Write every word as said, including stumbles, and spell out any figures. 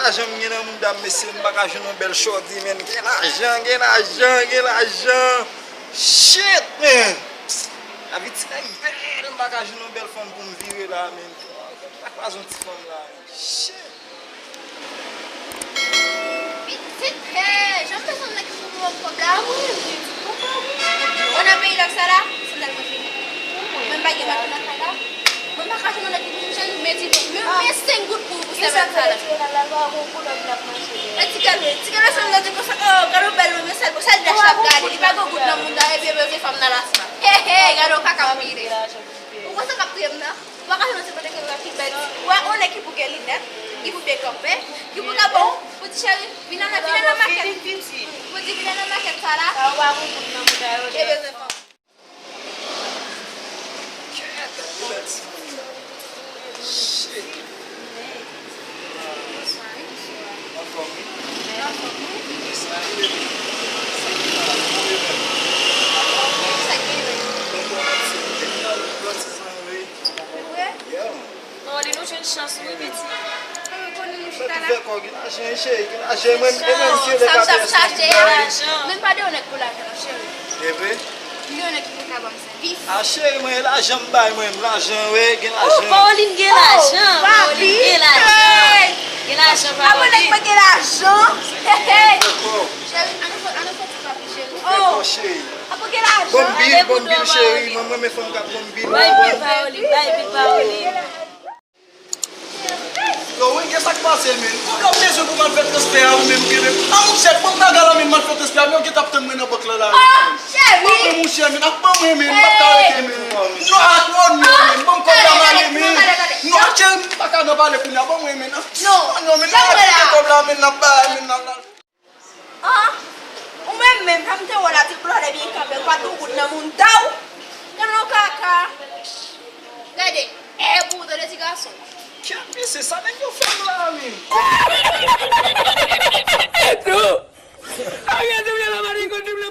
Lajan m gen nan mouda m, mesye, m pa ka jwenn yon bèl shorty, men. Gen lajan, gen lajan, gen lajan. Shit, men. Lavi ti nèg bèl, m pa ka jwenn yon bèl fanm pou m vire la, men. M pa kwaze yon ti fanm la, men. Shit. Pitit, hey, jan m bezwen nèg ki pou pran kòb la, wi. Ou nan peyi lòk sa la, sandal mwen fini. Mwen pa gen machin nan kay la. Mwen pa ka jwenn yon nèg ki pou m chèche, men di, men, men senk goud pou, pou sèmèn sa la. E ti kèl, ti kèl, se mwen di konsa, oh, gade w bèl, men sèl, sèl dèch l ap gade, li pa gen goud nan mouda, epi yo bezwen fanm nan lasman. Hey, hey, gade w kaka m vire. Ou konsa k ap touye m nan? Ou pa ka jwenn se pote kèk ki bèl. Ou wè, on nèg ki pou gen linèt, ki pou byen kanpe, ki pou ka bon, pou di cheri, vin nan, vin nan makèt. Pou di vin nan makèt sa la. Sa ou pa gon goud nan mouda yo. E bezwen fanm. Shit. Anfòm, wi. Yes, I am ready. Sa k gen menm? Bon, bon, bon, ti, ti, ti, ti, ti, ti, Yeah. Paoline, ou jwenn chans ou, wi, pitit. Mwen konnen nou chita la. Fè kò, gen lajan, cheri, gen lajan. Mwen, e mwen ki rele Kabeer sa ki bay. Men pa de onèt pou lajan, non, cheri. E vre? Gen onèt ki pou ka ban m sèvis. A, cheri, mwen, e lajan m bay, mwen, m lajan, wi, gen lajan. Paoline gen lajan, Paoline gen lajan. Gen lajan, Paoline. Mwen gen lajan. Hey, hey. Cheri, ann nou fè, ann nou fè ti papi, cheri. Fè kò, cheri. Apo gen lajan. Ban m bil, ban m bil, cheri. Mwen, mwen renmen fanm k ap ban m bil. Bay bil, Paoline, bay bil, Paoline. Yo, wi, gen sa k pase, men. Ou ka bezwen pou m al fè transfè a, ou menm, kenbe. A, monchè, ban m bagay la, men, m al fè transfè a, men, yo gentan ap tann mwen nan bank lan la, men. Cheri! Ban mwen, monchè, men, ap ban mwen, men, m pa ka rete, men. Non, ak non, non, men, ban m kòb la, m ale, men. Non, ak cheri, m pa ka nan pale kounye a, ban mwen, men. Non, non, men, non, men, kòb la, men, n ap bay, men, n ap bay. An, ou menm menm, jan m te wè w la, ti blòdè byen kanpe, ou pa t gon goud nan mouda w. Gade yon kaka. Gade, e pou ou tande ti gason. Kèt mesye, sa nèg yo fè m la, men. Non. Arrête de la marier contre le